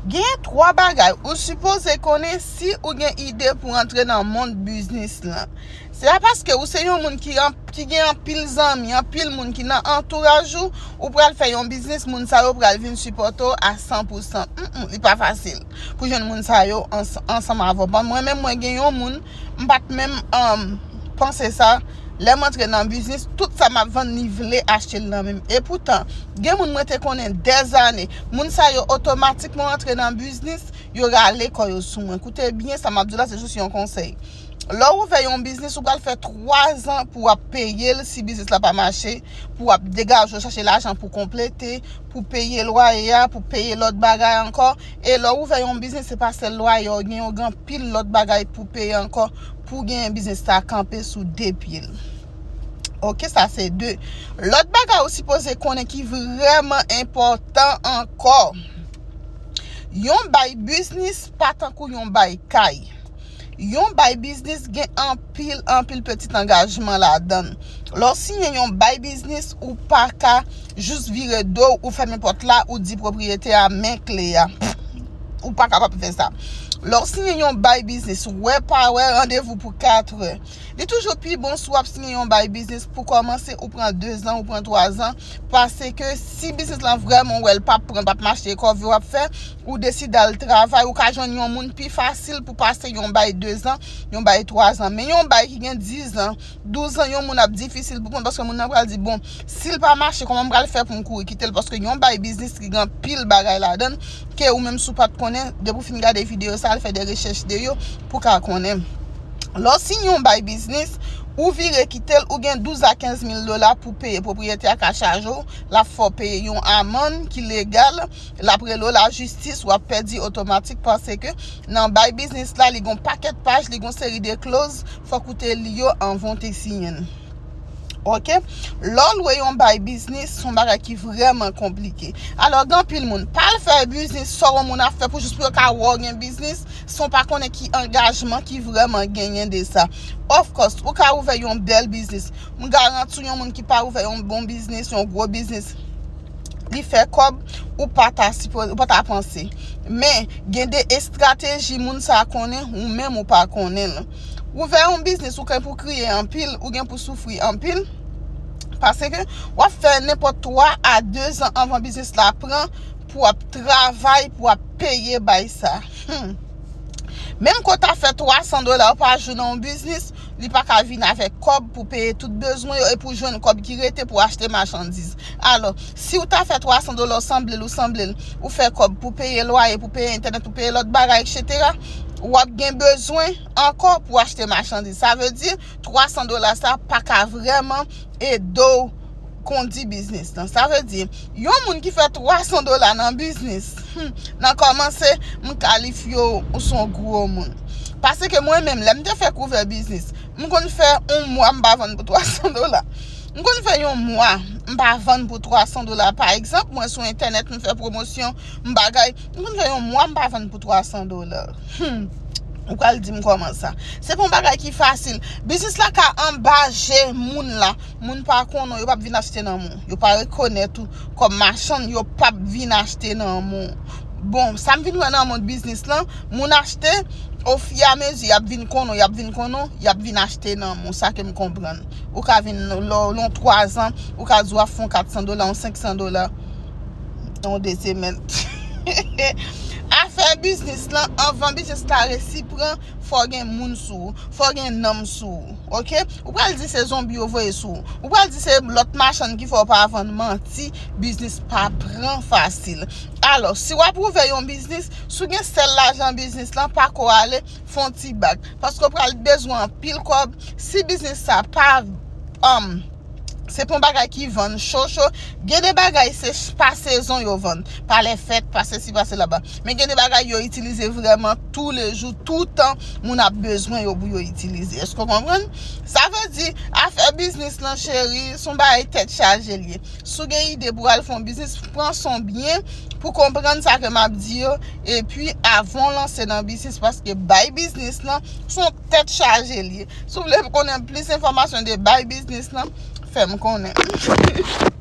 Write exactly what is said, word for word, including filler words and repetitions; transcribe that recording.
Gen twa bagay ou sipoze konnen si ou gen ide pou antre nan mond biznis lan. Se pa paske ou se yon moun ki, an, ki gen anpil zanmi, anpil moun ki nan antouraj ou, ou pral fè yon biznis, moun sa yo pral vin sipòte w a san pou san. Mm, mm, li pa fasil pou jwenn moun sa yo ans-, ansanm avè w. Bon, mwen menm, mwen gen yon moun, m pa t menm, um, panse sa. Lè m antre nan biznis, tout sa m ap vann, li vle achte l nan men m. E poutan, gen moun mwen te konnen dèzane. Moun sa yo otomatikman antre nan biznis, yo rale kò yo sou mwen. Koute byen, sa m ap di w la, se jis yon konsèy. Lè w ouvè yon biznis, ou pral fè twa zan pou w ap peye l si biznis la pa mache, pou w ap degaje w chache lajan pou konplete, pou peye lwaye a, pou peye lòt bagay ankò. E lè w ouvè yon biznis, se pa sèl lwaye a, ou gen yon, gen anpil lòt bagay pou peye ankò, pou gen biznis sa kanpe sou de pye l. Oke, sa se de. Lòt bagay ou sipoze konnen ki vrèman enpòtan ankò. Yon bay biznis pa tankou yon bay kay. Yon bay biznis gen anpil, anpil pitit angajman ladan l. Lè w siyen yon bay biznis, ou pa ka jis vire do w, ou fèmen pòt la, ou di pwopriyetè a, "Men kle a." Ou pa kapab fè sa. Lè w siyen yon bay biznis, wè pa wè, randevou pou katrè. Li toujou pi bon si w ap siyen yon bay biznis pou kòmanse, ou pran de zan, ou pran twa zan, paske si biznis lan vrèman w wè l p ap pran, p ap mache, kòve w ap fè, ou deside al travay, ou ka jwenn yon moun pi fasil pou pase yon bay de zan, yon bay twa zan. Men yon bay ki gen diz an, douz an, yon moun ap difisil pou pran, paske moun nan pral di, "Bon, si l pa mache, kòman m pral fè pou m kouri kite l?" Paske yon bay biznis ki gen anpil bagay ladan l, ke ou menm si w pa t konnen, depi w fin gade videyo sa, al fè de rechèch de yo pou w ka konnen. Lè w siyen yon bay biznis, ou vire kite l, ou gen douz a kenz mil dola pou peye. Pwopriyetè a ka chaje w, l ap fè w peye yon amann ki legal, l ap rele w lajistis, w ap pèdi otomatik, paske nan bay biznis la, li gon pakèt paj, li gon seri de clause, fòk ou te li yo anvan w te siyen l. Oke? Lè w lwe yon bay biznis, se yon bagay ki vrèman konplike. Alò, gen anpil moun, pa al fè biznis, sa yon moun ap fè pou jis pou yo ka wè w gen biznis, san w pa konnen ki angajman ki vrèman genyen de sa. Of course, ou ka ouvè yon bèl biznis. M garanti w, yon moun ki pa ouvè yon bon biznis, yon gwo biznis, li fè kòb, ou pa ta sipoze, ou pa ta panse. Men, gen de estrateji moun sa konnen, ou menm ou pa konnen l. Ouvè yon biznis, ou gen pou kriye anpil, ou gen pou soufri anpil. Paske w ap fè nenpòt twa a de zan anvan biznis la pran pou w ap travay, pou w ap peye bay sa. Hmm. Menm ke w ta fè twa san dola pa jou nan yon biznis, li pa ka vin avèk kòb pou peye tout bezwen yo e pou jwenn kòb ki rete pou achte machandiz. Alò, si w ta fè twa san dola, w sanble l, ou sanble l, ou fè kòb pou peye lwaye, pou peye entènèt, pou peye lòt bagay, etsetera, w ap gen bezwen ankò pou achte machandiz. Sa vle di, twa san dola sa pa ka vrèman ede w kondi biznis lan. Sa vle di, yon moun ki fè twa san dola nan biznis, hmm, nan kòmanse, m kalifye w, ou se yon gwo moun. Paske mwen menm, lè m te fèk ouvè biznis, m konn fè yon mwa m pa vann pou twa san dola. M konn fè yon mwa m pa vann pou twa san dola. Pa egzanp, mwen sou entènèt, m fè pwomosyon, m bagay, m konn fè yon mwa m pa vann pou twa san dola. Hmm. Ou pral di m kòman sa? Se pa yon bagay ki fasil. Biznis la ka anba je moun la. Moun pa konnen w, yo p ap vin achte nan men w. Yo pa rekonèt ou kòm machann, yo p ap vin achte nan men w. Bon, sa m vin wè nan mond biznis lan, moun achte, ofiramezi, y ap vin konnen w, y ap vin konnen w, y ap vin achte nan men w, sa ke m konprann. Ou ka vin lè w, lè w twa zan, ou ka di w ap fè yon kat san dola, yon senk san dola, yon de semèn. Afè biznis lan, anvan biznis la resi pran, fò gen moun sou ou, fò gen nanm sou ou, oke? Ou pral di se zonbi yo voye sou ou. Ou pral di se lòt machann ki fè w pa vann, manti, biznis pa pran fasil. Alò, si w ap ouvè yon biznis, si w gen sèl lajan biznis lan, pa ko ale, fè yon ti bak. Paske w pral bezwen anpil kòb. Si biznis sa pa, um, se pa yon bagay ki vann cho cho, gen de bagay se ch-, pa sezon yo vann. Pa lè fèt, pa sesi, pa sela. Men gen de bagay yo itilize vrèman toulejou, toutan, moun ap bezwen yo pou yo itilize. Èske w konprann? Sa vle di, afè biznis lan, cheri, se yon bagay tèt chaje l ye. Si w gen ide pou w al fè yon biznis, pran son byen pou konprann sa ke m ap di yo, epi avan w lanse nan biznis, paske bay biznis lan, se yon tèt chaje l ye. Si w vle konnen plis enfòmasyon de bay biznis lan, fè m konnen.